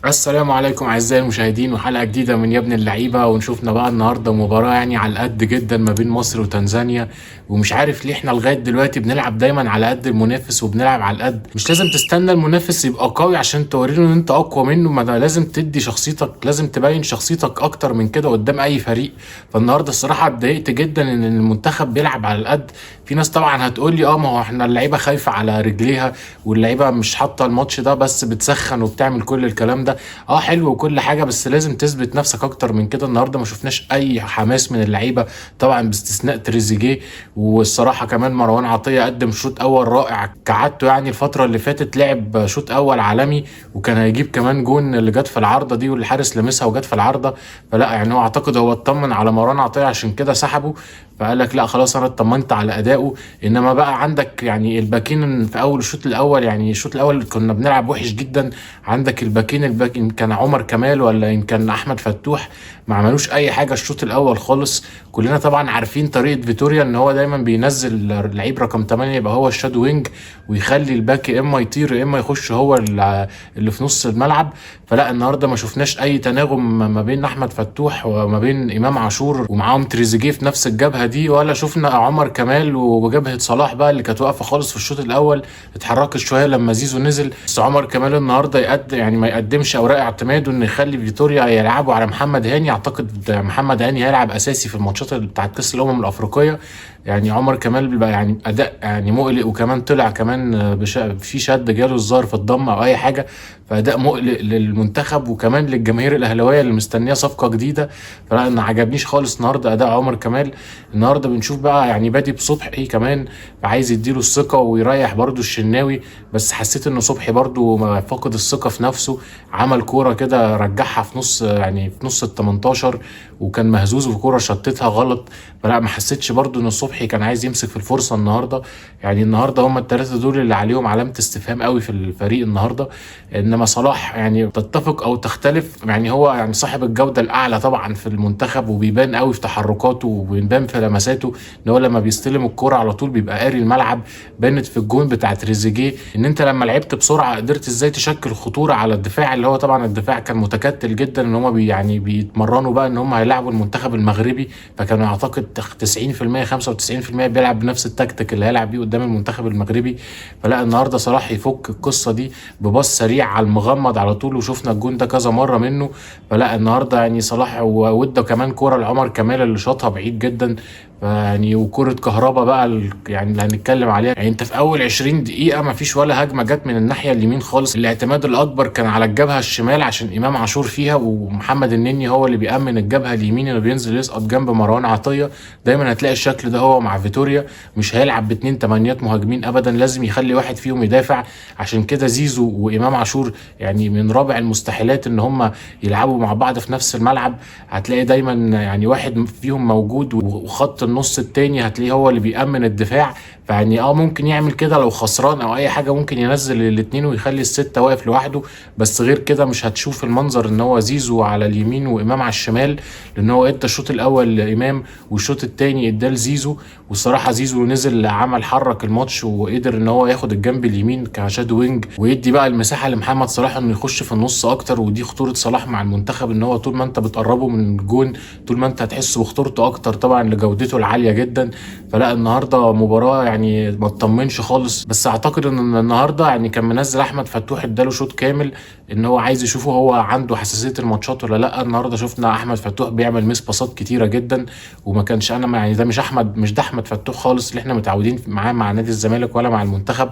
السلام عليكم اعزائي المشاهدين، وحلقه جديدة من يا ابن اللعيبة. ونشوفنا بقى النهارده مباراة يعني على القد جدا ما بين مصر وتنزانيا. ومش عارف ليه احنا لغاية دلوقتي بنلعب دايما على قد المنافس وبنلعب على القد. مش لازم تستنى المنافس يبقى قوي عشان توريله ان انت اقوى منه، ما ده لازم تدي شخصيتك، لازم تبين شخصيتك اكتر من كده قدام اي فريق. فالنهارده الصراحة اتضايقت جدا ان المنتخب بيلعب على القد. في ناس طبعا هتقول لي ما هو احنا اللعيبة خايفة على رجليها واللعيبة مش حاطه الماتش ده بس بتسخن وبتعمل كل الكلام ده. حلو وكل حاجة، بس لازم تثبت نفسك اكتر من كده. النهارده ما شفناش اي حماس من اللعيبة طبعا باستثناء تريزيجيه، والصراحة كمان مروان عطية قدم شوط اول رائع كعادته، يعني الفترة اللي فاتت لعب شوط اول عالمي، وكان هيجيب كمان جون اللي جت في العارضة دي والحارس لمسها وجت في العارضة. فلا يعني هو اعتقد هو اطمن على مروان عطية عشان كده سحبه، فقال لك لا خلاص انا اطمنت على ادائه. انما بقى عندك يعني الباكين في اول الشوط الاول، يعني الشوط الاول كنا بنلعب وحش جدا. عندك الباكين، الباك ان كان عمر كمال ولا ان كان احمد فتوح، ما عملوش اي حاجة الشوط الاول خالص. كلنا طبعا عارفين طريقه فيتوريا ان هو دايما بينزل اللعيب رقم 8 يبقى هو ال shadow wing، ويخلي الباك يا اما يطير يا اما يخش هو اللي في نص الملعب. فلا النهارده ما شفناش اي تناغم ما بين احمد فتوح وما بين امام عاشور ومعاهم تريزيجيه في نفس الجبهة دي، ولا شفنا عمر كمال وجبهه صلاح بقى اللي كانت واقفة خالص في الشوط الاول، اتحركت شوية لما زيزو نزل. بس عمر كمال النهارده يقدم يعني ما يقدمش اوراق اعتماده انه يخلي فيتوريا يلعبوا على محمد هاني. اعتقد محمد هاني هيلعب اساسي في الماتشات بتاعت كاس الامم الافريقية. يعني عمر كمال بيبقى يعني اداء يعني مقلق، وكمان طلع كمان في شد جاله الظاهر في الضم او اي حاجة، فاداء مقلق للمنتخب وكمان للجماهير الاهلاوية اللي مستنيه صفقة جديدة. فلا ما عجبنيش خالص النهارده اداء عمر كمال. النهارده بنشوف بقى يعني بادي بصبحي كمان، عايز يديله الثقة ويريح برده الشناوي، بس حسيت ان صبحي برده فاقد الثقة في نفسه. عمل كورة كده رجعها في نص، يعني في نص ال 18، وكان مهزوز وكوره شتتها غلط. فلا ما حسيتش برده ان صبحي كان عايز يمسك في الفرصة النهارده. يعني النهارده هم الثلاثة دول اللي عليهم علامة استفهام قوي في الفريق النهارده. انما صلاح يعني تتفق او تختلف، يعني هو يعني صاحب الجودة الاعلى طبعا في المنتخب، وبيبان قوي في تحركاته وبيبان في لمساته ان هو لما بيستلم الكرة على طول بيبقى قاري الملعب. بانت في الجون بتاع تريزيجيه ان انت لما لعبت بسرعة قدرت ازاي تشكل خطورة على الدفاع، اللي هو طبعا الدفاع كان متكتل جدا ان هم يعني بيتمرنوا بقى ان هم هيلعبوا المنتخب المغربي، فكانوا اعتقد 90% 95% بيلعب بنفس التكتيك اللي هيلعب بيه قدام المنتخب المغربي. فلا النهارده صلاح يفك القصة دي بباص سريع على المغمض على طول، وشفنا الجون ده كذا مرة منه. فلا النهارده يعني صلاح وادى كمان كورة لعمر كمال اللي شاطها بعيد جدا. يعني وكرة كهربا بقى يعني اللي هنتكلم عليها، يعني انت في اول 20 دقيقة ما فيش ولا هجمة جت من الناحية اليمين خالص. الاعتماد الاكبر كان على الجبهة الشمال عشان امام عاشور فيها، ومحمد النني هو اللي بيأمن الجبهة اليمين اللي بينزل يسقط جنب مروان عطية. دايما هتلاقي الشكل ده هو مع فيتوريا، مش هيلعب باتنين تمانيات مهاجمين ابدا، لازم يخلي واحد فيهم يدافع. عشان كده زيزو وامام عاشور يعني من رابع المستحيلات ان هم يلعبوا مع بعض في نفس الملعب. هتلاقي دايما يعني واحد فيهم موجود وخط النص التاني هتلاقيه هو اللي بيأمن الدفاع. فيعني ممكن يعمل كده لو خسران او اي حاجة، ممكن ينزل الاتنين ويخلي الستة واقف لوحده، بس غير كده مش هتشوف المنظر ان هو زيزو على اليمين وامام على الشمال، لان هو ادى الشوط الاول لامام والشوط التاني اداه لزيزو. والصراحة زيزو نزل عمل حرك الماتش وقدر ان هو ياخد الجنب اليمين ك shadow wing، ويدي بقى المساحة لمحمد صلاح انه يخش في النص اكتر. ودي خطورة صلاح مع المنتخب، ان هو طول ما انت بتقربه من الجون طول ما انت هتحس بخطورته اكتر طبعا لجودته العالية جدا. فلا النهارده مباراة يعني ما تطمنش خالص. بس اعتقد ان النهارده يعني كان منزل احمد فتوح اداله شوط كامل ان هو عايز يشوفه هو عنده حساسية الماتشات ولا لا. النهارده شفنا احمد فتوح بيعمل miss باصات كتيرة جدا، وما كانش انا يعني ده مش احمد، مش ده احمد فتوح خالص اللي احنا متعودين معاه مع نادي الزمالك ولا مع المنتخب.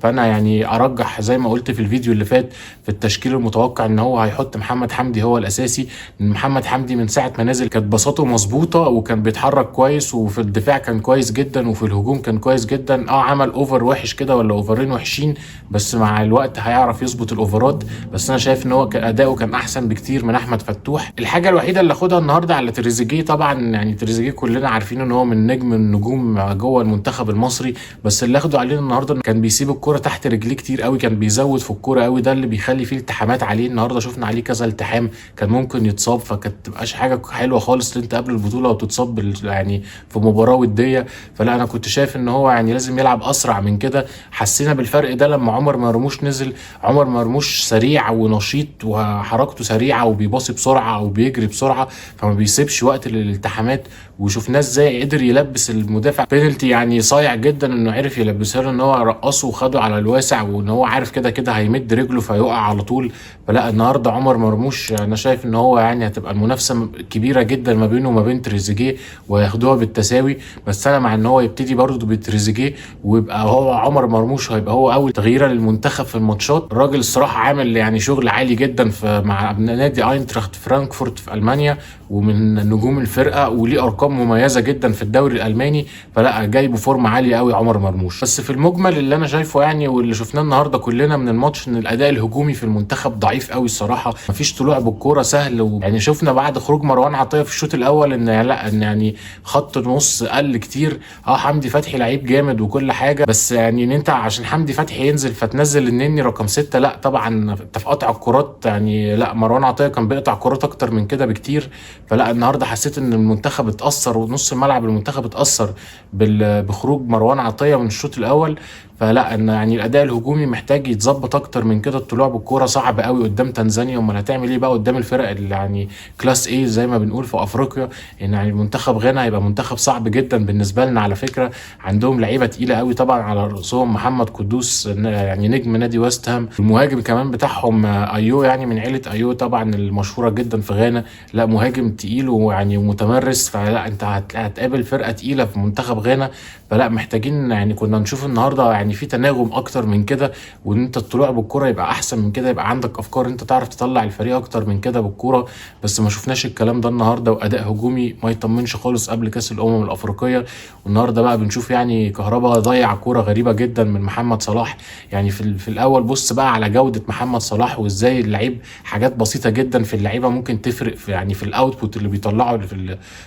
فانا يعني ارجح زي ما قلت في الفيديو اللي فات في التشكيل المتوقع ان هو هيحط محمد حمدي هو الاساسي. محمد حمدي من ساعة ما نزل كانت باصاته مظبوطة وكان بيتحرك كويس، وفي الدفاع كان كويس جدا وفي الهجوم كان كويس جدا. عمل over وحش كده ولا اوفرين وحشين، بس مع الوقت هيعرف يظبط الاوفرات. بس انا شايف ان هو اداؤه كان احسن بكتير من احمد فتوح. الحاجة الوحيدة اللي اخدها النهارده على تريزيجيه، طبعا يعني تريزيجيه كلنا عارفين ان هو من نجم النجوم جوه المنتخب المصري، بس اللي اخده عليه النهارده كان بيسيب الكرة تحت رجليه كتير قوي، كان بيزود في الكرة قوي، ده اللي بيخلي فيه التحامات عليه. النهارده شفنا عليه كذا التحام كان ممكن يتصاب، فكانت تبقاش حاجة حلوة خالص ان انت قبل البطولة وتتصاب يعني في مباراة وديه. فلا انا كنت شايف ان هو يعني لازم يلعب اسرع من كده. حسينا بالفرق ده لما عمر مرموش نزل. عمر مرموش سريع ونشيط وحركته سريعة وبيباصي بسرعة او بيجري بسرعة، فما بيسيبش وقت للالتحامات. وشفناه ازاي قدر يلبس المدافع بينالتي، يعني صايع جدا انه عرف يلبسها له، ان هو رقصه وخده على الواسع، وان هو عارف كده كده هيمد رجله فيقع على طول. فلا النهارده عمر مرموش انا شايف ان هو يعني هتبقى المنافسة كبيرة جدا ما بينه وما بين تريزيجيه، وهياخدوها بالتساوي. بس انا مع ان هو يبتدي برضه بتريزيجيه، ويبقى هو عمر مرموش هيبقى هو اول تغييره للمنتخب في الماتشات. الراجل الصراحة عامل يعني شغل عالي جدا في مع نادي اينتراخت فرانكفورت في المانيا، ومن نجوم الفرقة، وليه ارقام مميزة جدا في الدوري الالماني. فلا جايبه فورمه عالية قوي عمر مرموش. بس في المجمل اللي انا شايفه يعني واللي شفناه النهارده كلنا من الماتش، ان الاداء الهجومي في المنتخب ضعيف قوي الصراحة، مفيش طلوع بالكورة سهل. ويعني شفنا بعد خروج مروان عطية في الشوط الاول ان لا، ان يعني خط النص قل كتير. حمدي فتحي لعيب جامد وكل حاجة، بس يعني ان انت عشان حمدي فتحي ينزل فتنزل النني رقم 6، لا طبعا انت في قطع الكرات يعني لا، مروان عطية كان بيقطع كرات اكتر من كده بكتير. فلا النهارده حسيت ان المنتخب اتاثر، ونص الملعب المنتخب اتاثر بخروج مروان عطية من الشوط الاول. فلا ان يعني الاداء الهجومي محتاج يتظبط اكتر من كده. الطلوع بالكورة صعب قوي قدام تنزانيا، امال هتعمل ايه بقى قدام الفرق اللي يعني class A زي ما بنقول في افريقيا. ان يعني منتخب غانا هيبقى منتخب صعب جدا بالنسبة لنا على فكرة، عندهم لعيبة تقيلة قوي طبعا، على راسهم محمد قدوس يعني نجم نادي ويست هام، المهاجم كمان بتاعهم ايو يعني من عيله ايو طبعا المشهورة جدا في غانا، لا مهاجم تقيل ويعني ومتمرس. فلا انت هتقابل فرقه تقيلة في منتخب غانا، فلا محتاجين يعني كنا نشوف النهارده يعني في تناغم اكتر من كده، وان انت الطلوع بالكورة يبقى احسن من كده، يبقى عندك افكار انت تعرف تطلع الفريق اكتر من كده بالكورة. بس ما شفناش الكلام ده النهارده، واداء هجومي ما يطمنش خالص قبل كاس الامم الافريقية. والنهارده بقى بنشوف يعني كهربا ضيع كورة غريبة جدا من محمد صلاح. يعني في الاول بص بقى على جوده محمد صلاح وازاي اللعيب، حاجات بسيطة جدا في اللعيبة ممكن تفرق في يعني في ال output اللي بيطلعه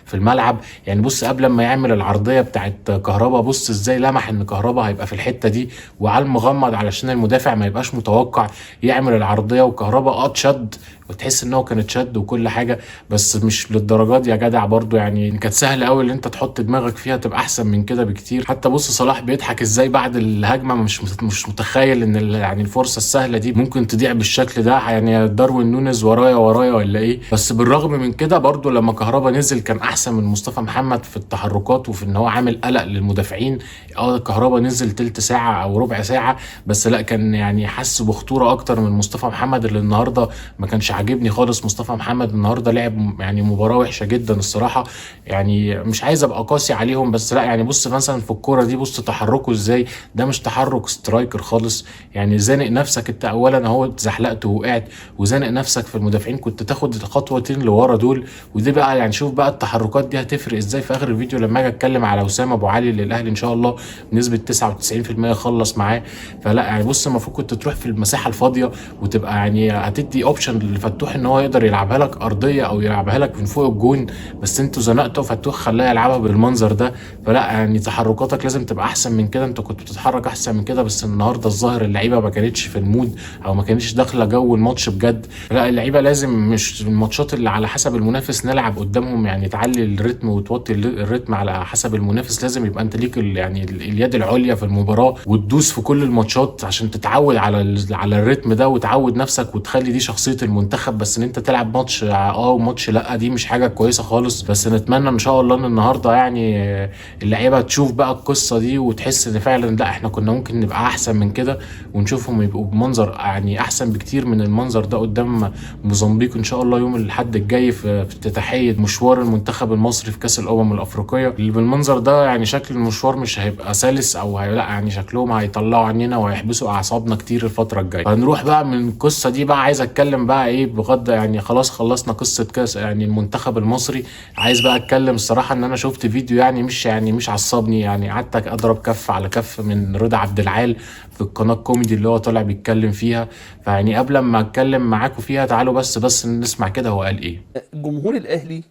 في الملعب. يعني بص قبل ما يعمل العرضية بتاعت كهربا، بص ازاي لمح ان كهربا هيبقى في الحتة دي، وعلى المغمض علشان المدافع ما يبقاش متوقع يعمل العرضية، وكهربا اتشد وتحس ان هو كان اتشد وكل حاجة، بس مش للدرجات دي يا جدع برضو. يعني كانت سهلة قوي اللي انت تحط دماغك فيها تبقى احسن من كده بكتير. حتى بص صلاح بيضحك ازاي بعد الهجمة، مش متخيل ان يعني الفرصة السهلة دي ممكن تضيع بالشكل ده، يعني داروين نونيز ورايا ورايا ولا ايه. بس بالرغم من كده برضو لما كهربا نزل كان احسن من مصطفى محمد في التحركات وفي ان هو عامل قلق للمدافعين. كهربا نزل تلت ساعة او ربع ساعة بس، لا كان يعني حس بخطورة اكتر من مصطفى محمد اللي النهارده ما كانش عاجبني خالص. مصطفى محمد النهارده لعب يعني مباراة وحشة جدا الصراحة، يعني مش عايز ابقى قاسي عليهم، بس لا يعني بص مثلا في الكورة دي، بص تحركه ازاي، ده مش تحرك striker خالص. يعني زانق نفسك انت اولا اهو، اتزحلقت ووقعت، وزانق نفسك في المدافعين، كنت تاخد خطوتين لورا دول. ودي بقى يعني شوف بقى التحركات دي هتفرق ازاي في اخر الفيديو لما اجي اتكلم على وسام ابو علي اللي الاهلي ان شاء الله بنسبة 99% خلص معاه. فلا يعني بص المفروض كنت تروح في المساحة الفاضيه، وتبقى يعني هتدي option لفتوح ان هو يقدر يلعبها لك ارضية او يلعبها لك من فوق الجون، بس انتوا زنقتوا فتوح خلاه يلعبها بالمنظر ده. فلا يعني تحركاتك لازم تبقى احسن من كده، انت كنت بتتحرك احسن من كده، بس النهارده الظاهر اللعيبة ما كانتش في ال mood او ما كانتش داخله جو الماتش بجد. لا اللعيبة لازم مش الماتشات اللي على حسب المنافس نلعب قدامهم، يعني تعلي الريتم وتوطي الريتم على حسب المنافس، لازم يبقى انت ليك يعني اليد العليا في المباراة وتدوس في كل الماتشات عشان تتعود على الريتم ده وتعود نفسك وتخلي دي شخصية المنتخب. بس ان انت تلعب ماتش وماتش لا، دي مش حاجة كويسة خالص. بس نتمنى ان شاء الله ان النهارده يعني اللعيبة تشوف بقى القصة دي وتحس ان فعلا لا احنا كنا ممكن نبقى احسن من كده، ونشوفهم يبقوا بمنظر يعني احسن بكتير من المنظر ده قدام موزمبيق ان شاء الله يوم الاحد الجاي في افتتاحيه مشوار المنتخب المصري في كاس الامم الافريقية. اللي بالمنظر ده يعني شكل المشوار مش هيبقى سلس او لا يعني شكلهم هيطلعوا عننا وهيحبسوا اعصابنا كتير الفترة الجاية. هنروح بقى من القصة دي بقى، عايز اتكلم بقى ايه بغض يعني خلاص خلصنا قصة كاس يعني المنتخب المصري. عايز بقى اتكلم الصراحة ان انا شفت فيديو يعني مش عصبني، يعني قعدت اضرب كف على كف من رضا عبد العال في القناة الكوميدي اللي هو طالع بيتكلم فيها. فيعني قبل ما اتكلم معاكم فيها تعالوا بس نسمع كده هو قال ايه. جمهور الاهلي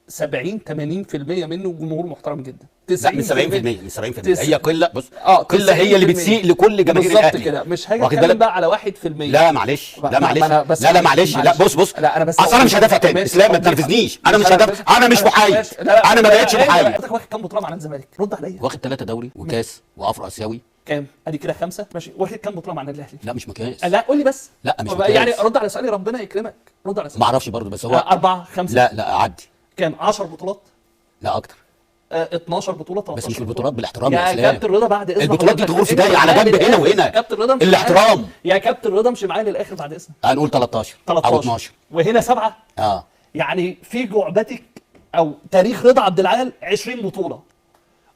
70 80% منه جمهور محترم جدا. 90%. لا، مش 70%، مش 70%، هي قلة، بص، اه قلة هي اللي 90%. بتسيء لكل جماهير بالظبط الاهلي. كده. مش هاجي واخد اتكلم بالك؟ بقى على 1%. لا معلش، لا معلش، أنا بس لا لا معلش، لا بص بص، لا انا بس اصل انا مش هدافع تاني. ماشي. اسلام ما تنرفزنيش، انا مش هدافع، انا مش محايد، ماشي. لا، لا، انا ما بقتش لا، محايد. حضرتك واخد كام بطوله مع نادي الزمالك؟ رد عليا. واخد 3 دوري وكاس وافرو اسيوي. كام؟ ادي كده 5. ماشي. واخد كام بطوله مع النادي الاهلي؟ لا مش مقياس. لا قول لي بس. لا مش يعني مقياس. رد على سؤالي، ربنا يكرمك، رد على ما سؤالي. اعرفش برضه، بس هو 4 5. لا لا عدي. كام؟ 10 بطولات؟ لا اكتر. 12 بطوله، 13 بس مش البطولات، بالاحترام يا يا اسلام. كابتن رضا بعد اذنك، البطولات دي تغور في داهية على جنب هنا وهنا. كابتن رضا مش الاحترام. معايا. يا كابتن رضا مش معايا للاخر بعد اذنك. هنقول 13 13 او 12. وهنا 7. اه يعني في جعبتك او تاريخ رضا عبد العال 20 بطوله.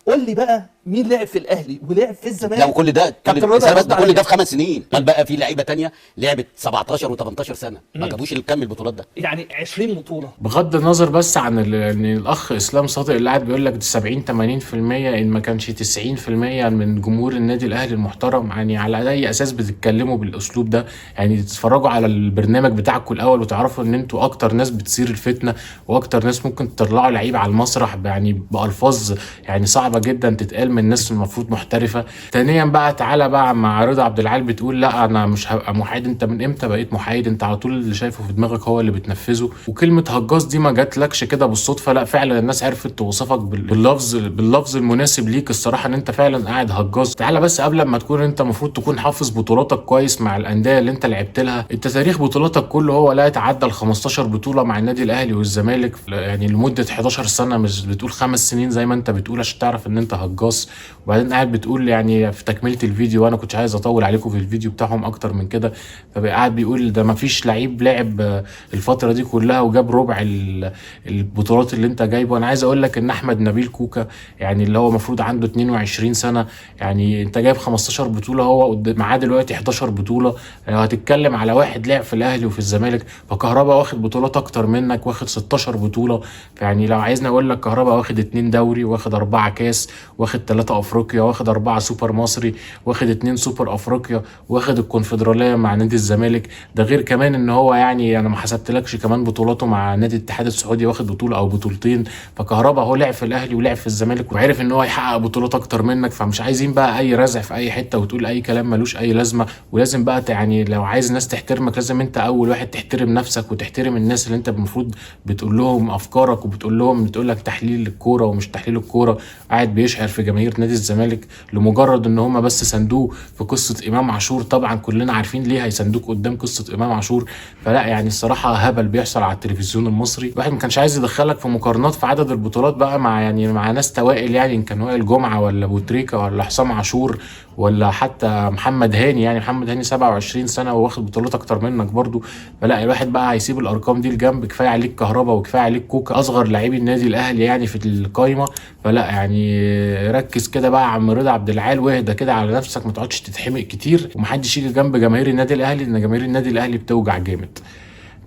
قول لي بقى مين لعب في الاهلي ولعب في الزمالك؟ لا وكل ده كابتن رضا بس ده رد كل ده عليا. في 5 سنين. قال بقى في لعيبة تانية لعبت 17 و18 سنة ما جابوش الكم البطولات ده. يعني 20 بطوله. بغض النظر بس عن ان الاخ اسلام صادق اللي قاعد بيقول لك 70 80% ان ما كانش 90% من جمهور النادي الاهلي المحترم، يعني على اي اساس بتتكلموا بالاسلوب ده؟ يعني تتفرجوا على البرنامج بتاعكم الاول وتعرفوا ان انتوا اكتر ناس بتصير الفتنة واكتر ناس ممكن تطلعوا لعيب على المسرح يعني بالفاظ يعني صعبة جدا تتقال من ناس المفروض محترفه. ثانيا بقى تعالى بقى مع رضا عبد العال بتقول لا انا مش هبقى محايد. انت من امتى بقيت محايد؟ انت على طول اللي شايفه في دماغك هو اللي بتنفذه. وكلمه هجاص دي ما جاتلكش كده بالصدفة، لا فعلا الناس عرفت توصفك باللفظ المناسب ليك الصراحة، ان انت فعلا قاعد هجاص. تعالى بس قبل ما تكون انت المفروض تكون حافظ بطولاتك كويس مع الاندية اللي انت لعبت لها. انت تاريخ بطولاتك كله هو لا يتعدى ال 15 بطوله مع النادي الاهلي والزمالك يعني لمدة 11 سنة، مش بتقول 5 سنين زي ما انت بتقول عشان تعرف ان انت هجاص. وبعدين قاعد بتقول يعني في تكمله الفيديو، وانا كنت عايز اطول عليكم في الفيديو بتاعهم اكتر من كده، فقاعد بيقول ده ما فيش لعيب لعب الفترة دي كلها وجاب ربع البطولات اللي انت جايبه. انا عايز اقول لك ان احمد نبيل كوكا يعني اللي هو المفروض عنده 22 سنة، يعني انت جايب 15 بطوله، هو معاه دلوقتي 11 بطوله. لو هتتكلم على واحد لعب في الاهلي وفي الزمالك، فكهربا واخد بطولات اكتر منك، واخد 16 بطوله. فيعني لو عايزني اقول لك كهربا واخد 2 دوري، واخد 4 كاس، واخد 3 افريقيا، واخد 4 سوبر مصري، واخد 2 سوبر افريقيا، واخد الكونفدراليه مع نادي الزمالك. ده غير كمان ان هو يعني انا ما حسبتلكش كمان بطولاته مع نادي الاتحاد السعودي، واخد بطوله او بطولتين. فكهربا هو لعب في الاهلي ولعب في الزمالك وعرف ان هو يحقق بطولات اكتر منك. فمش عايزين بقى اي رزع في اي حتة وتقول اي كلام ملوش اي لازمه. ولازم بقى يعني لو عايز الناس تحترمك لازم انت اول واحد تحترم نفسك وتحترم الناس اللي انت المفروض بتقول لهم افكارك وبتقول لهم بتقول لك تحليل الكورة ومش تحليل الكورة. قاعد بيشعر في جماهير نادي الزمالك لمجرد ان هم بس ساندوه في قصة امام عاشور. طبعا كلنا عارفين ليه هيساندوك قدام قصة امام عاشور. فلا يعني الصراحة هبل بيحصل على التلفزيون المصري. الواحد ما كانش عايز يدخلك في مقارنات في عدد البطولات بقى مع يعني مع ناس توائل، يعني ان كان وائل جمعه ولا بوتريكا ولا حسام عاشور ولا حتى محمد هاني. يعني محمد هاني 27 سنة وواخد بطولات اكتر منك برضو. فلا الواحد بقى هيسيب الارقام دي لجنب، كفاية عليك كهربا وكفاية عليك كوكا اصغر لاعبي النادي الاهلي يعني في القايمة. فلا يعني ركز كده بقى يا عم رضا عبد العال، واهدى كده على نفسك، ما تقعدش تتحمق كتير، ومحدش يجي جنب جماهير النادي الاهلي لان جماهير النادي الاهلي بتوجع جامد.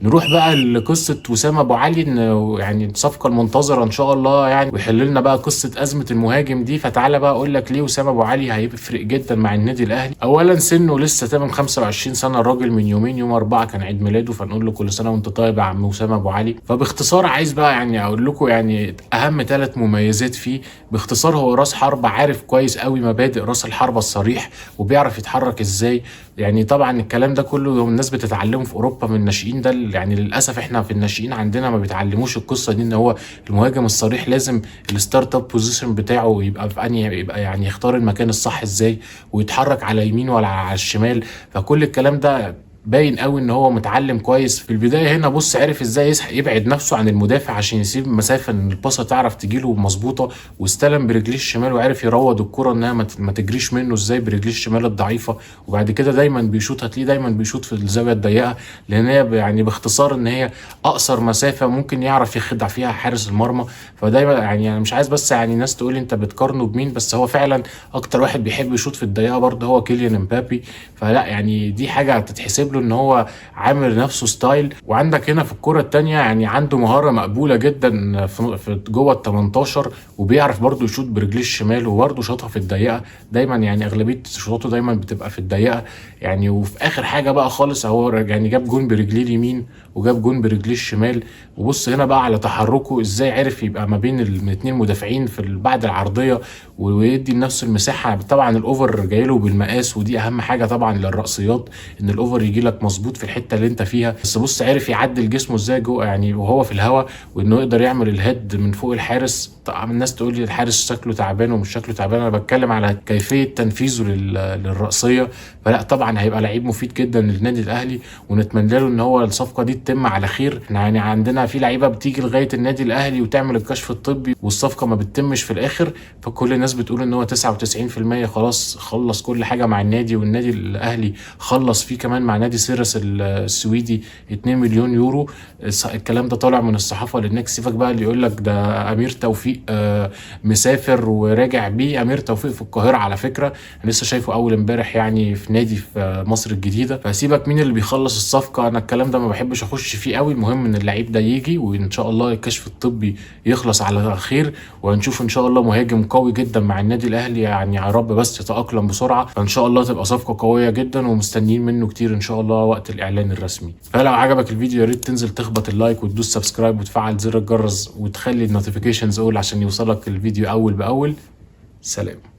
نروح بقى لقصة وسام ابو علي، ان يعني الصفقة المنتظره ان شاء الله يعني ويحل لنا بقى قصة ازمة المهاجم دي. فتعالى بقى اقول لك ليه وسام ابو علي هيفرق جدا مع النادي الاهلي. اولا سنة لسه تمام 25 سنة، الراجل من يومين يوم 4 كان عيد ميلاده، فنقول له كل سنة وانت طيب يا عم وسام ابو علي. فباختصار عايز بقى يعني اقول لكم يعني اهم 3 مميزات فيه. باختصار هو راس حربه، عارف كويس قوي مبادئ راس الحربة الصريح وبيعرف يتحرك ازاي. يعني طبعا الكلام ده كله الناس بتتعلمه في اوروبا من الناشئين، ده يعني للاسف احنا في الناشئين عندنا ما بيتعلموش القصة دي، ان هو المهاجم الصريح لازم ال start up position بتاعه يبقى في انهي، يبقى يعني يختار المكان الصح ازاي ويتحرك على يمين ولا على الشمال. فكل الكلام ده باين قوي ان هو متعلم كويس في البداية. هنا بص عرف ازاي يبعد نفسه عن المدافع عشان يسيب مسافة ان الباصه تعرف تجيله مظبوطة، واستلم برجليه الشمال وعرف يروض الكره انها ما تجريش منه ازاي برجليه الشمال الضعيفة. وبعد كده دايما بيشوط، هتلاقيه دايما بيشوط في الزاوية الضيقه، لان هي يعني باختصار ان هي اقصر مسافة ممكن يعرف يخدع فيها حارس المرمى. فدايما يعني انا مش عايز بس يعني الناس تقول انت بتقارنه بمين، بس هو فعلا اكتر واحد بيحب يشوط في الضيقه برضه هو كيليان امبابي. فلا يعني دي حاجة هتتحسب له شكله ان هو عامل نفسه style. وعندك هنا في الكرة التانية يعني عنده مهارة مقبولة جدا في جوه ال 18، وبيعرف برضه يشوط برجليه الشمال، وبرضه شاطها في الضيقة دايما، يعني اغلبية شوطاته دايما بتبقى في الضيقة يعني. وفي اخر حاجة بقى خالص اهو يعني جاب جون برجليه اليمين وجاب جون برجليه الشمال. وبص هنا بقى على تحركه ازاي عرف يبقى ما بين الاثنين مدافعين في بعد العرضية ويدي لنفسه المساحة. طبعا ال over جاي له بالمقاس، ودي اهم حاجة طبعا للرأسيات، ان ال over يجي لك مظبوط في الحتة اللي انت فيها. بس بص عرف يعدل جسمه ازاي جوه يعني وهو في الهواء، وانه يقدر يعمل ال head من فوق الحارس. طبعا الناس تقول لي الحارس شكله تعبان ومش شكله تعبان، انا بتكلم على كيفية تنفيذه للرأسيه. فلا طبعا هيبقى لعيب مفيد جدا للنادي الاهلي، ونتمنى له ان هو الصفقة دي تتم على خير. احنا يعني عندنا في لعيبة بتيجي لغاية النادي الاهلي وتعمل الكشف الطبي والصفقه ما بتتمش في الاخر، فكل الناس بتقول ان هو 99% خلاص خلص كل حاجة مع النادي، والنادي الاهلي خلص فيه كمان مع نادي سيرس السويدي 2 مليون يورو. الكلام ده طالع من الصحافة للناس. سيبك بقى اللي يقول لك ده امير توفيق مسافر وراجع بيه. امير توفيق في القاهرة على فكرة، انا لسه شايفه اول امبارح يعني في نادي في مصر الجديدة. فسيبك مين اللي بيخلص الصفقة، انا الكلام ده ما بحبش اخش فيه قوي. المهم ان اللعيب ده يجي، وان شاء الله الكشف الطبي يخلص على خير، وهنشوف ان شاء الله مهاجم قوي جدا مع النادي الاهلي يعني يا رب بس يتاقلم بسرعة. فان شاء الله تبقى صفقة قوية جدا، ومستنيين منه كتير ان شاء الله وقت الاعلان الرسمي. فلو عجبك الفيديو يا ريت تنزل تخبط ال like وتدوس subscribe وتفعل زر الجرس وتخلي ال notifications all عشان يوصلك الفيديو اول باول. سلام.